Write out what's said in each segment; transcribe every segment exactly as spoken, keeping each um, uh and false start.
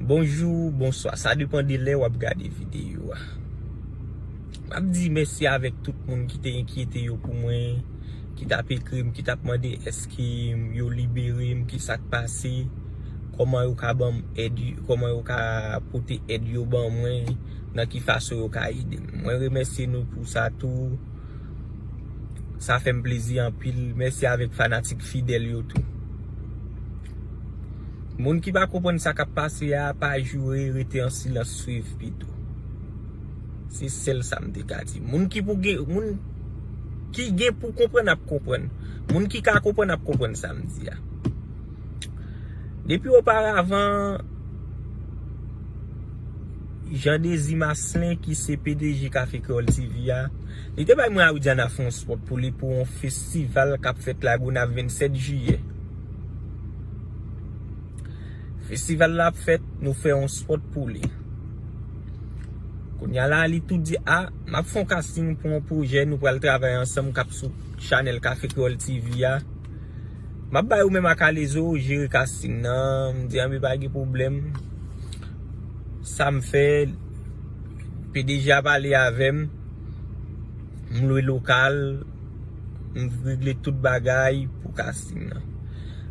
Bonjou, bonswa, sa depann de lè w ap gade videyo a. M ap di mèsi avèk tout moun ki te enkyete yo pou mwen, ki t ap ekri m, ki t ap mande èske yo libere m, ki sa k pase, kòman yo ka ban m èd, kòman yo ka pote èd yo ban mwen, nan ki fason yo ka ede m. Mwen remèsye nou pou sa tou. Sa fè m plezi anpil. Mèsi avèk fanatik fidèl yo tou. Moun ki pa konprann sa k ap pase a, pa joure, rete an silans, swiv pito. Se sèl sa m te ka di. Moun ki pou gen, moun ki gen pou konprann ap konprann. Moun ki ka konprann ap konprann sa m di a. Depi oparavan, Jean Désir Marcelin, ki se P D G Café Créole T V a, li te bay mwen a Widiana fè yon spot pou li pou yon festival k ap fèt Lagonav vennsèt jiyè. Festival la ap fèt, nou fè yon spot pou li. Kounye a la, li tou di, a, m ap fè yon casting pou yon pwojè, nou pral travay ansanm k ap sou chanèl Café Créole T V a. M ap bay ou menm ak Alezo jere casting nan. M di, anben, pa gen pwoblèm. Sa m fè, P D G a pale avè m. M lwe lokal. M regle tout bagay pou casting nan.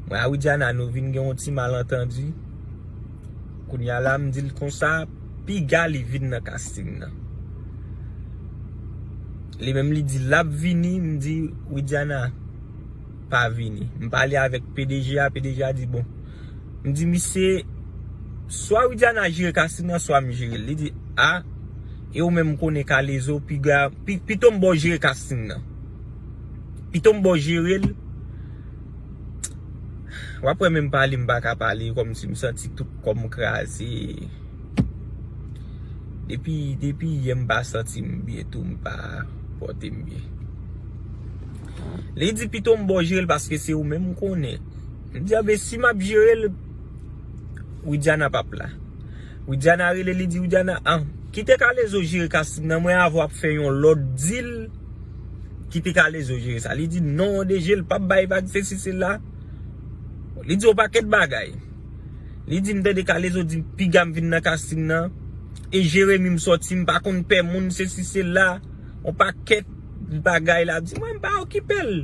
Mwen a Widiana, nou vin gen yon ti malantandi. Kounye a la, m di l konsa, piga li vin nan casting nan. Li menm li di l ap vini, m di, Widiana, pa vini. M pale avèk P D G a, P D G a di, bon. M di, misye, swa Widiana jere casting nan, swa m jere l. Li di, a, e ou menm konnen k Alezo, piga, pi, pito m ba w jere casting nan. Pito m ba w jere l. W ap wè menm pale m pa ka pale, kòmsi m santi tout kò m kraze. Depi, depi yè m pa santi m byen tou, m pa pòte m byen. Li di pito m ba w jere l paske se ou menm m konnen. M di, anben, si m ap jere l, Widiana p ap la. Widiana rele, li di, Widiana, ah, kite Kalezo jere casting nan, mwen avè w ap fè yon lòt deal, kite Kalezo jere sa. Li di, non, D G, l p ap bay vag, sesi, sela. Li di yon pakèt bagay. Li di, m tande Kalezo di, piga m vin nan casting nan. E Jeremi m sòti, m pa konn pè moun, sesi, sela. Yon pakèt bagay la, di, mwen, m pa okipe l.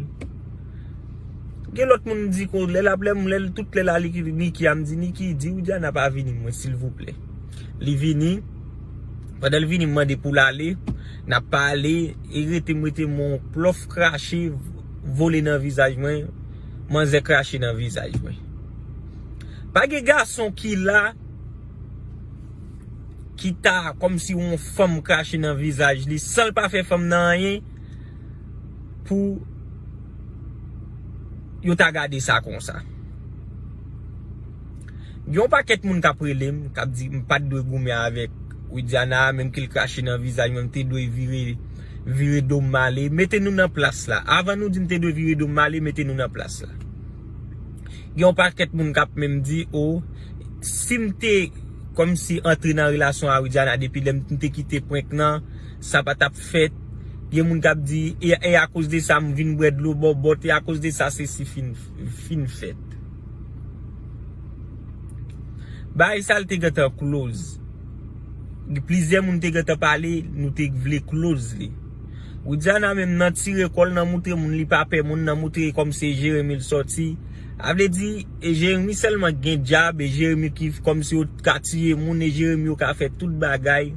Gen lòt moun m di, kon, lè l ap, lè m, lè l, tout lè la, li, Niki a, m di, Niki, di Widiana pa vini, mwen, silvouplè. Li vini. Pandan l vini, m mande pou l ale. N ap pale, e rete, m rete, m yon plòf krache, vole nan vizaj mwen. Manzè krache nan vizaj mwen. Pa gen gason ki la, ki ta kòmsi yon fanm krache nan vizaj li, san l pa fè fanm nan anyen, pou yo ta gade sa konsa. Gen yon pakèt moun k ap rele m, k ap di m pa t dwe goumen avèk Widiana, menm ke l krache nan vizaj mwen, m te dwe vire, vire do m ale. Mete nou nan plas la. Avan nou di m te dwe vire do m ale, mete nou nan plas la. Gen yon pakèt moun k ap menm di, o, si m te kòmsi antre nan relasyon a Widiana depi lè m te kite prank nan, sa pa t ap fèt. Gen moun k ap di, e, e akoz de sa m vin bwè dlo bòbòt, e akoz de sa sesi fin, fin fèt. Bagay sa l te gentan close. Plizyè moun te gentan pale, nou te vle close li. Widiana menm nan tire kò l, nan moutre moun li pa pè moun, nan moutre kòmsi e Jeremi l sòti. A vle di, e Jeremi sèlman k gen djab, e Jeremi ki kòmsi yo ka tiye moun, e Jeremi yo ka fè tout bagay.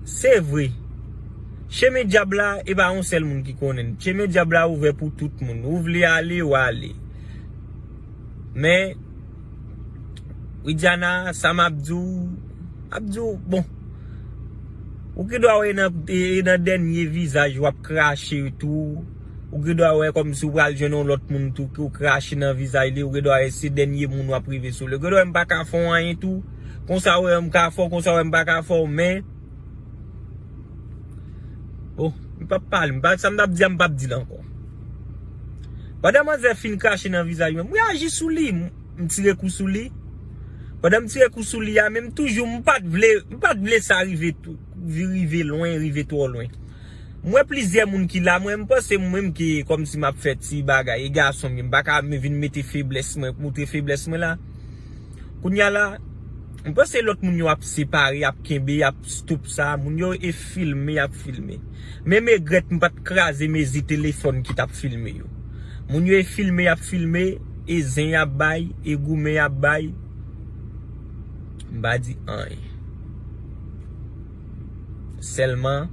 Se vre. Chemen dyab la, e pa yon sèl moun ki konnen l. Chemen dyab la ouvè pou tout moun. Ou vle ale, w ale. Men, Widiana, sa m ap di w, ap di w, bon. Ou gen dwa wè nan, e, e nan dènye vizaj w ap krache tou. Ou gen dwa wè kòmsi w pral jwenn yon lòt moun tou, ke w krache nan vizaj li. Ou gen dwa wè se dènye moun w ap rive sou li. Ou gen dwa wè m pa ka fè w anyen tou. Konsa w wè m ka fè w, konsa w wè m pa ka fè w, men. Bon, m p ap pale, m pa, sa m t ap di a, m p ap di l ankò. Pandan manzè fin krache nan vizaj mwen, m reyaji sou li, m, m tire kou sou li. Pandan m tire kou sou li a, men m toujou, m pa t vle, m pa t vle sa rive tou, rive lwen, rive twò lwen. M wè plizyè moun ki la, mwen, m panse mwen menm ki kòmsi m ap fè ti bagay, e gason m ye, m pa ka vin mete feblès mwen, moutre feblès mwen la. Kounye a la, m panse lòt moun yo ap separe, ap kenbe, ap stop sa. Moun yo e filme, ap filme. Men m regrèt m pa t kraze mezi telefòn ki t ap filme yo. Moun yo e filme, ap filme, e zen y ap bay, e goumen y ap bay. M pa di anyen. Sèlman,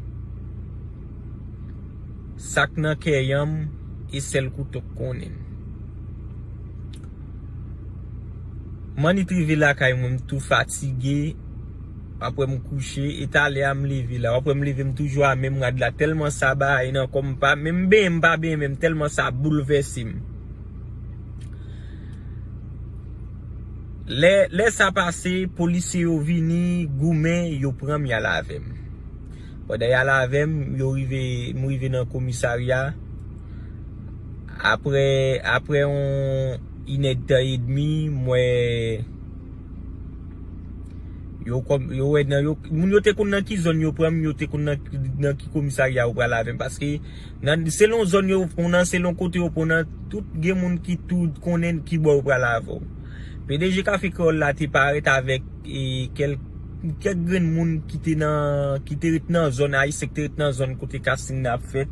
sa k nan kè yanm, e sèl kouto k konnen m. M annik rive lakay mwen, m tou fatige. Apre m kouche, e talè a m leve la. Apre m leve, m toujou a menm rad la. Tèlman sa bagay nan kò m pa, menm benyen m pa benyen menm, tèlman sa boulvèse m. Lè, lè sa pase, polisye yo vini, goumen, yo pran m, y al avè m. Pandan y al avè m, yo rive, m rive nan komisarya. Apre, apre yon inèdtan edmi, m wè yo kòm, yo wè nan yo, moun yo te konn nan ki zòn yo pran m, yo te konn nan, nan ki komisarya yo pral avè m. Paske nan, selon zòn yo pran w nan, selon kote yo pran w nan, tout gen moun ki tou konnen ki bò yo pral avè w. P D G Kafe Kreyòl la te parèt avèk, e, kèl-, kèk grenn moun ki te nan, ki te ret nan zòn, Ayisyen ki te ret nan zòn kote casting nan ap fèt.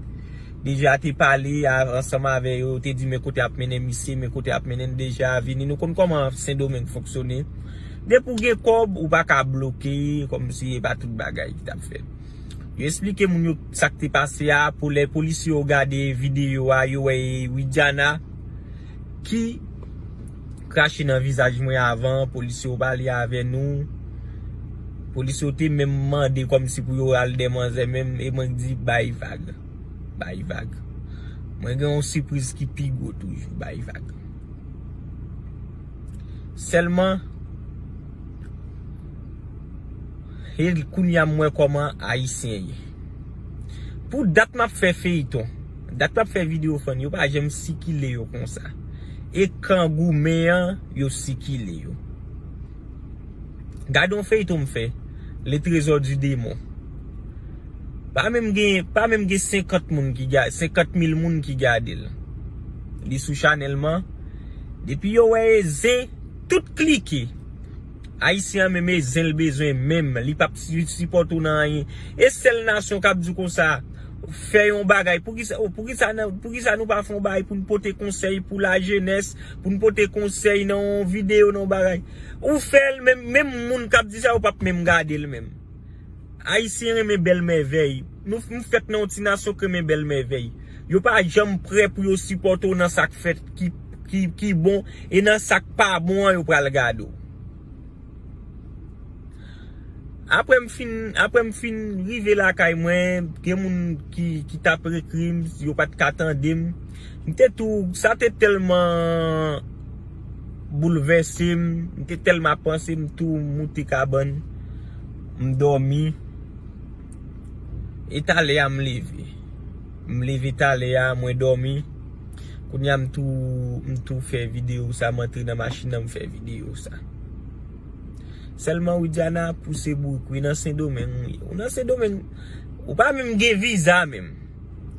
Deja te pale a-, ansanm avè yo, yo te di men kote ap mennen misye, men kote ap mennen l. Deja vini, nou konn kòman Sendomeng fonksyone. Depi w gen kòb, ou pa ka bloke, kòmsi e pa tout bagay ki t ap fèt. Yo esplike moun yo sa k te pase a, pou lè polisye yo gade videyo a, yo wè e Widiana ki krache nan vizaj mwen avan, polisye yo pale avè nou. Polisye yo te menm mande kòmsi pou yo al dèyè manzè menm, e mwen di bay vag. Bay vag. Mwen gen yon sipriz ki pi gwo toujou, bay vag. Sèlman, e kounye a m wè kòman Ayisyen ye. Pou dat m ap fè feyton, dat m ap fè videyo fann, yo pa janm sikile yo konsa. E kan goumen an, yo sikile yo. Gade yon feyton m fè, Le Trésor du Démon. Pa menm gen, pa menm gen senkant moun ki ga-, senkant mil moun ki gade l. Li sou chanèl mwen. Depi yo wè e zen, tout klike. Ayisyen an menm e zen l bezwen menm. Li p ap si-, sipòte w nan anyen. E sèl nasyon k ap di w konsa, fè yon bagay. Poukisa, poukisa nan, poukisa nou pa fè yon bagay pou n pote konsèy pou lajenès, pou n pote konsèy nan yon videyo, nan yon bagay? Ou fè l, menm, menm moun k ap di sa, yo p ap menm gade l menm. Ayisyen renmen bèl mèvèy. Nou, nou fèt nan yon ti nasyon k renmen bèl mèvèy. Yo pa janm prè pou yo sipòte w nan sa k fèt ki, ki, ki bon, e nan sa k pa bon an, yo pral gade w. Apre m fin, apre m fin rive lakay mwen, gen moun ki, ki t ap ekri m, yo pa t ka tande m. M te tou, sa te tèlman boulvèse m, m te tèlman panse, m tou moute kabann, m dòmi. E talè a m leve. M leve talè a, mwen dòmi. Kounye a m tou, m tou fè videyo sa, m antre nan machin nan, m fè videyo sa. Sèlman Widiana pouse bourik wi nan Sendomeng wi. Ou nan Sendomeng, ou pa menm gen viza menm.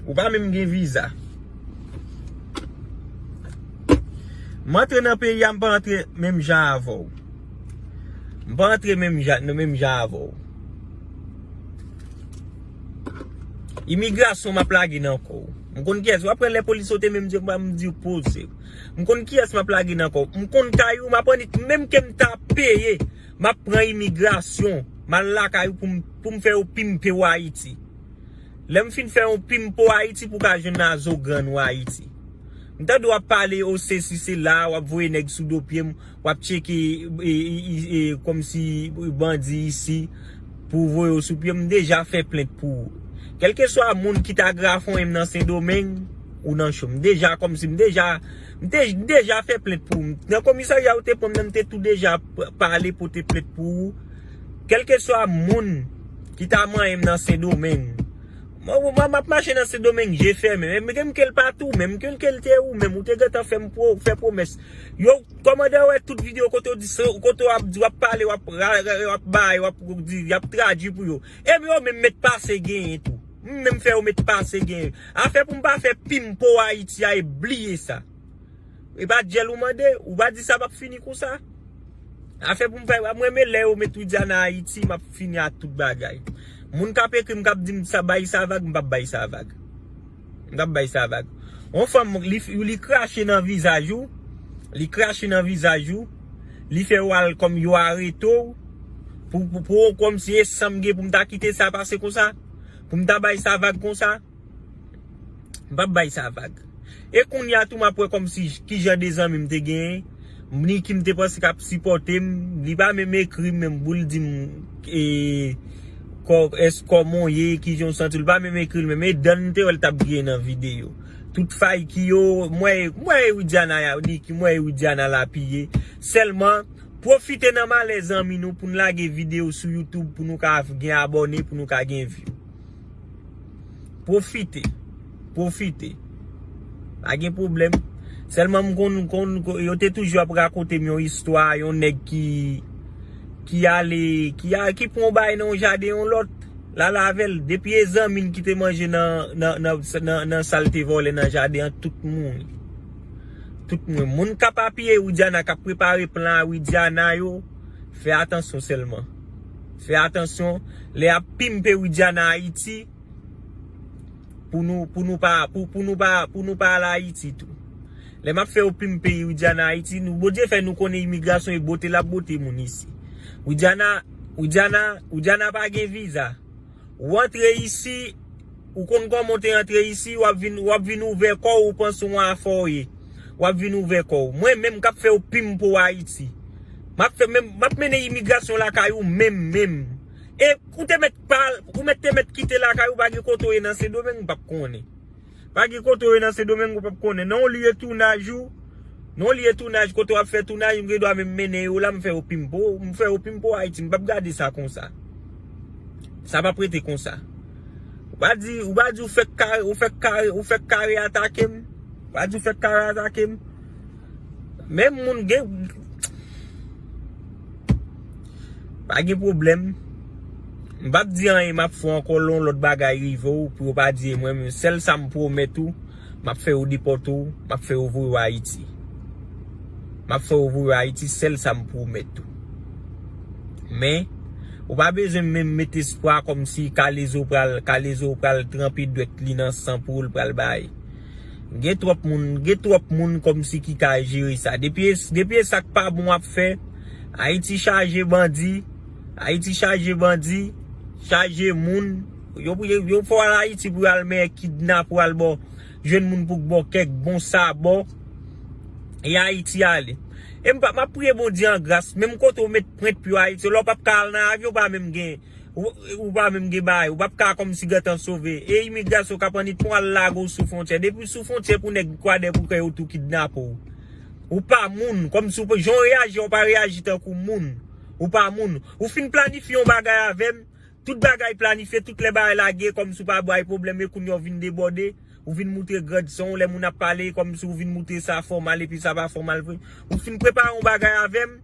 Ou pa menm gen viza. M antre nan peyi a, m pa antre menm jan avè w. M pa antre menm jan, menm jan avè w. Imigrasyon m ap lage nan kò w. M konn kiyès. W ap wè lè polis yo te menm di m, m di poze. M konn kiyès m ap lage nan kò w. M konn kay ou, m ap annik, menm ke m ta peye, m ap pran imigrasyon. M al lakay ou pou m, pou m fè yo pimpe w Ayiti. Lè m fin fè yon pimpo Ayiti pou ka jwenn Azogrann ou Ayiti. M tande w ap pale o sesi sela, w ap voye nèg sou do pye m, w ap tcheke, e, e, e, e, kòmsi bandi isi pou voye w sou pye m. M deja fè plent pou ou. Kèlkeswa moun ki ta grafonyen m nan Sendomeng, ou nan cho. M deja kòmsi, m deja, m te, m deja fè plent pou ou. Nan komisarya yo te pran m nan, m te tou deja p-, pale pote plent pou ou. Kèlkeswa moun ki ta manyen m nan Sendomeng. Mwen, mwen, m ap mache nan Sendomeng, je fèmen. Men, men, men ke l pa tou, men ke l, ke l te ou menm, ou te gentan fè m pwo-, fè pwomès. Yo, kòmandan yo wè tout videyo kote w di, kote w ap di, w ap pale, w ap ra-, ra-, w ap bay, w ap di, y ap tradui pou yo. Ebyen, yo menm met pase genyen tou. M menm fè yo met pase genyen. Afè pou m pa fè pimpo Ayiti a, e bliye sa. E pa dyèl ou mande, ou pa di sa p ap fini konsa. Afè pou m fè, mwen renmen lè yo met Widiana Ayiti, m ap fini ak tout bagay. Moun k ap ekri m, k ap di m sa, bay sa vag, m p ap bay sa vag. M p ap bay sa vag. Yon fanm, li, li krache nan vizaj ou, li krache nan vizaj ou, li fè w al kòm yo arete w, pou, pou, pou, kòmsi e san m gen pou m ta kite sa pase konsa, pou m ta bay sa vag konsa. M p ap bay sa vag. E kounye a tou, m ap wè kòmsi ki jan de zanmi m te genyen. Niki m te panse k ap sipòte m. Li pa menm ekri m menm pou l di m, e, kò, èske kòman w ye, ki jan w santi w. Li pa menm ekri l menm. E dan m te wè l t ap griyen nan videyo. Tout fay ki yo, mwen, mwen e Widiana, Niki, mwen e Widiana lapiye. Sèlman, pwofite nan malè zanmi nou pou n lage videyo sou YouTube pou nou ka gen abòne, pou nou ka gen view. Pwofite. Pwofite. Pa gen pwoblèm. Sèlman m konn, konn, yo te toujou ap rakonte m yon istwa, yon nèg ki, ki ale, ki a, ki pran yon bagay nan yon jaden yon lòt, l al avè l. Depi e zanmi n ki te manje nan, nan, nan, nan, nan sa l te vòlè nan jaden an, tout mouri. Tout mouri. Moun k ap apiye Widiana, k ap prepare plan a Widiana yo, fè atansyon sèlman. Fè atansyon. Lè y ap pimpe Widiana Ayiti, pou nou, pou nou pa, pou, pou nou pa, pou nou pa al Ayiti tou. Lè m ap fè yo pimpe Widiana Ayiti, nou, Bondye fè nou konnen imigrasyon e bote l ap bote moun isi. Widiana, Widiana, Widiana pa gen viza. Ou antre isi, ou konn kòman w te antre isi, w ap vin, w ap vin ouvè kò w, ou panse w yon afè w ye. W ap vin ouvè kò w. Mwen menm k ap fè yo pimpe w Ayiti. M ap fè menm, m ap mennen imigrasyon lakay ou menm, menm. E ou te mèt pa, ou mèt te mèt kite lakay ou, pa gen kote w ye nan Sendomeng, ou p ap konnen. Pa gen kote w ye nan Sendomeng, ou p ap konnen. Nan yon lye tounaj ou, nan yon lye tounaj, kote w ap fè tounaj, m gen dwa menm mennen yo la, m fè yo pimpe w, m fè yo pimpe w Ayiti, m p ap gade sa konsa. Sa p ap rete konsa. Ou pa di, ou pa di ou fèk kare, ou fèk kare, ou fèk kare atake m. Ou pa di ou fèk kare atake m. Menm moun gen, pa gen pwoblèm. M p ap di anyen, m ap fè ankò lè yon lòt bagay rive w, pou yo pa di e mwen menm. Sèl sa m pwomèt ou, m ap fè yo depòte w, m ap fè yo voye w Ayiti. M ap fè yo voye w Ayiti, sèl sa m pwomèt ou. Men, ou pa bezwen menm met espwa kòmsi Kalezo pral, Kalezo pral tranpe dwèt li nan san pou l pral bay. Gen twòp moun, gen twòp moun kòmsi ki ka jere sa. Depi, depi e sa k pa bon w ap fè, Ayiti chaje bandi, Ayiti chaje bandi, chaje moun. Yo, yo, yo fè w al Ayiti pou y al men kidnape w al bò, jwenn moun pou k bò kèk bon sabò. E Ayiti ale. E m pa, m ap priye Bondye an gras, menm kote w met pwent pye w Ayiti, lè w p ap ka al nan avyon, w pa menm gen, ou, ou pa menm gen bagay, ou p ap ka kòmsi gentan sove. E imigrasyon k ap annit pran al lage w sou fwontyè. Depi sou fwontyè pou nèg kwadèboukè yo tou kidnape w. Ou pa moun, kòmsi w pa, jan w reyaji, w pa reyaji tankou moun. Ou pa moun. Ou fin planifye yon bagay avè m, tout bagay planifye, tout lè bagay lage, kòmsi w pa bay pwoblèm, e kounye a w vin debòde, ou vin moutre grandson w, lè moun ap pale, kòmsi w vin moutre sa fòmal, epi sa pa fòmal vre. Ou fin prepare yon bagay avè m,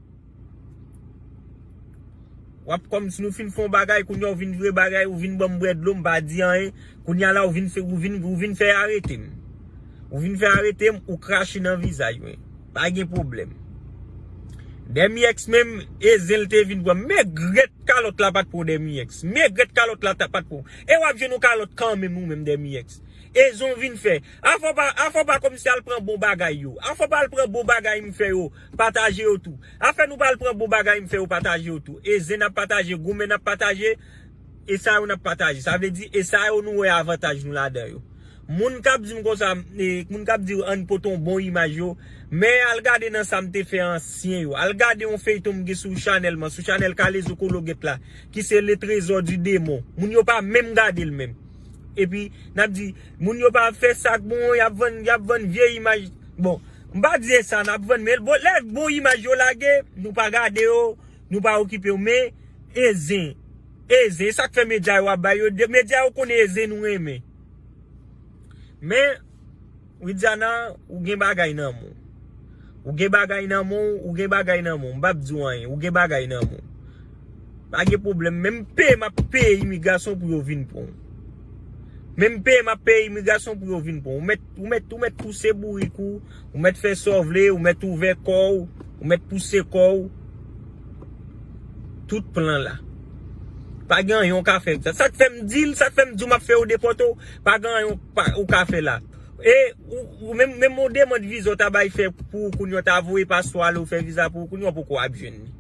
w ap kòmsi nou fin fè yon bagay, kounye a w vin vire bagay, ou vin ban m bwè dlo, m pa di anyen. Kounye a la, ou vin fè, ou vin, ou vin fè arete m. Ou vin fè arete m, ou krache nan vizaj mwen. Pa gen pwoblèm. Dèmiyèks menm, e zen l te vin pran m. Megrèt kalòt la pa t pran w Dèmiyèks. Megrèt kalòt la ta, pa t pran w. E w ap jwenn yon kalòt kanmenm ou menm Dèmiyèks. E zen w vin fè. Afè w pa, afè w pa kòmsi al pran bon bagay yo. Afè w pa al pran bon bagay m fè yo. Pataje yo tou. Afè nou pa al pran bon bagay m fè yo, pataje yo tou. E zen n ap pataje, goumen n ap pataje, e sa yo n ap pataje. Sa vle di, e sa yo nou wè avantaj nou ladan yo. Moun k ap di m konsa, e, moun k ap di ann pote yon bon imaj yo, men al gade nan sa m te fè ansyen yo. Al gade yon feyton m gen sou chanèl mwen, sou chanèl Kalezo Kologèt la, ki se Le Trésor du Démon. Moun yo pa menm gade l menm. Epi, n ap di, moun yo pa fè sa k bon, y ap vann, y ap vann vye imaj. Bon, m pa di e sa n ap vann, men bon, lè bon imaj yo lage, nou pa gade yo, nou pa okipe yo, men e zen, e zen, e sa k fè medya yo ap bay yo, de, medya yo konnen e zen nou renmen. Men, Widiana, ou gen bagay nan men w. Ou gen bagay nan men w, ou gen bagay nan men w. M p ap di w anyen, ou gen bagay nan men w. Pa gen pwoblèm, menm peye m ap peye imigrasyon pou yo vin pran w. Menm peye m ap peye imigrasyon pou yo vin pran w. Ou mèt, ou mèt, ou mèt pouse bourik ou, ou mèt fè sa w vle, ou mèt ouvè kò w, ou mèt pouse kò w. tout plan la. Pa gen anyen w ka fè. Sa k fè m di l, sa k fè m di w m ap fè yo depòte w, pa gen anyen w ka fè la. E ou menm, menm yon demann viza w ta bay fè pou ou kounye a, w ta voye paspò ale w fè viza pou ou kounye a, w poko ap jwenn li.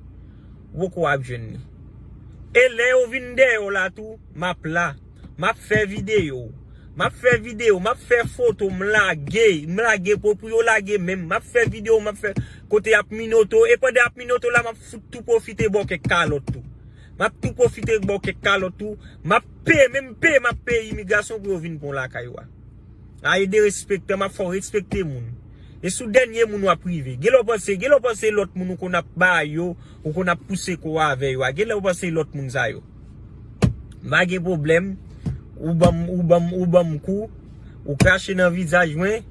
Ou poko ap jwenn li. E lè yo vin dèyè w la tou, m ap la. M ap fè videyo. M ap fè videyo, m ap fè foto, m lage, m lage pou, pou yo lage menm. M ap fè videyo, m ap fè kote y ap minoto. E pandan y ap minoto la, m ap fout tou pwofite ba w kèk kalòt tou. M ap tou pwofite ba w kèk kalòt tou. M ap peye, menm peye, m ap peye imigrasyon pou yo vin pran w lakay ou a. A, e derespektan, m ap fè w respekte moun. E sou dènye moun w ap rive. Gen lè w panse, gen lè w panse lòt moun ou konn ap ba yo, ou konn ap pouse kò w avè yo a. Gen lè w panse lòt moun sa yo. M pa gen pwoblèm. Ou ban m, ou ban m, ou ban m kou. Ou krache nan vizaj mwen.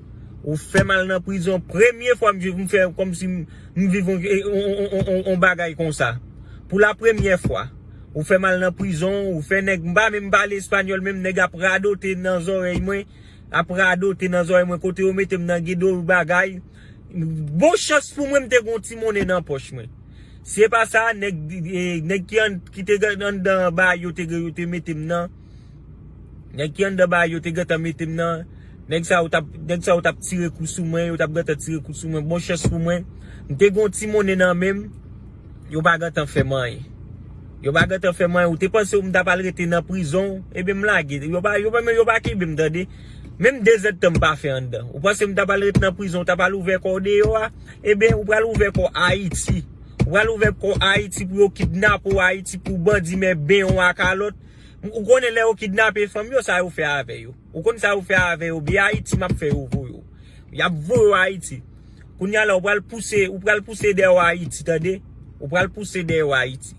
Ou fè m al nan prizon. Premye fwa m viv, m fè kòmsi m, m viv on, on, on, on, on bagay konsa. Pou la premyè fwa. Ou fè m al nan prizon, ou fè nèg, m pa menm pale espanyòl, menm nèg ap radote nan zòrèy mwen, ap radote nan zòrèy mwen, kote yo mete m nan, gen de bagay. Bon chans pou mwen, m te gen yon ti monnen nan pòch mwen. Si se pa sa, nèg, e, nèg ki an, ki te gen anndan bay yo te, yo te mete m nan. Nèg ki anndan bay yo te gentan mete m nan. Nèg sa yo t ap, nèg sa yo t ap tire kou sou mwen, yo t ap gentan tire kou sou mwen. Bon chans pou mwen, m te gen yon ti monnen nan men m, yo pa gentan fè m anyen. Yo pa gentan fè m anyen. Ou te panse m t ap al rete nan prizon, ebyen m lage. Yo pa, yo pa, men yo pa kenbe m, tande. Menm de zèdtan m pa fè anndan. Ou panse m t ap al rete nan prizon, w t ap al ouvè kò w deyò a? Ebyen, ou pral ouvè kò Ayiti. Ou pral ouvè kò Ayiti pou yo kidnape w Ayiti, pou bandi men ben w a kalòt. Ou konnen lè yo kidnape fanm yo, sa yo fè avè yo? Ou konn sa yo fè avè yo? Biyè Ayiti m ap fè yo voye w. Y ap voye w Ayiti. Kounye a la, ou pral pouse, ou pral pouse dèyè w Ayiti, tande? Ou pral pouse dèyè w Ayiti.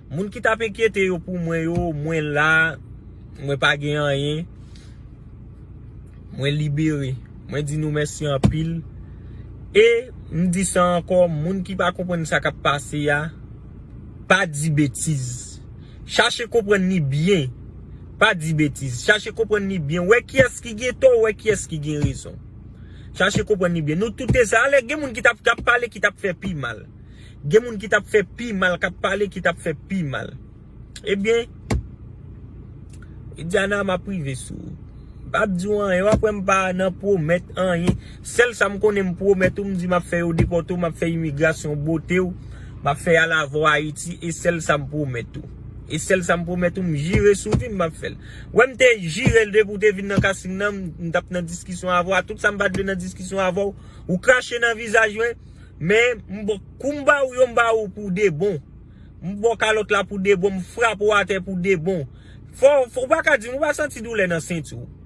Moun ki t ap enkyete yo pou mwen yo, mwen la, mwen pa gen anyen. Mwen libere. Mwen di nou mèsi anpil. E m di sa ankò, moun ki pa konprann sa k ap pase a, pa di betiz. Chache konprann li byen. Pa di betiz. Chache konprann li byen. Wè kiyès ki gen tò, wè kiyès ki gen rezon. Chache konprann li byen. Nou tout te sa. Alè, gen moun ki t ap, k ap pale, ki t ap fè pi mal. Gen moun ki t ap fè pi mal, k ap pale, ki t ap fè pi mal. Ebyen, Diana, m ap rive sou ou. M p ap di w anyen, w ap wè m pa nan pwomèt anyen. Sèl sa m konnen m pwomèt ou, m di m ap fè yo depòte w, m ap fè imigrasyon bote w, m ap fè y al avè w Ayiti, e sèl sa m pwomèt ou. E sèl sa m pwomèt ou, m jire sou vi m, m ap fè l. Wè m te jire l depi w te vin nan casting nan, m, m t ap nan diskisyon avè w, a tout sa m pa t vle nan diskisyon avè w, ou krache nan vizaj mwen, men m, kou m ba ou yo, m ba ou pou de bon. M ba w kalòt la pou de bon, m frape w atè pou de bon. Fò, fò, ou pa ka di m, ou pa santi doulè nan senti w.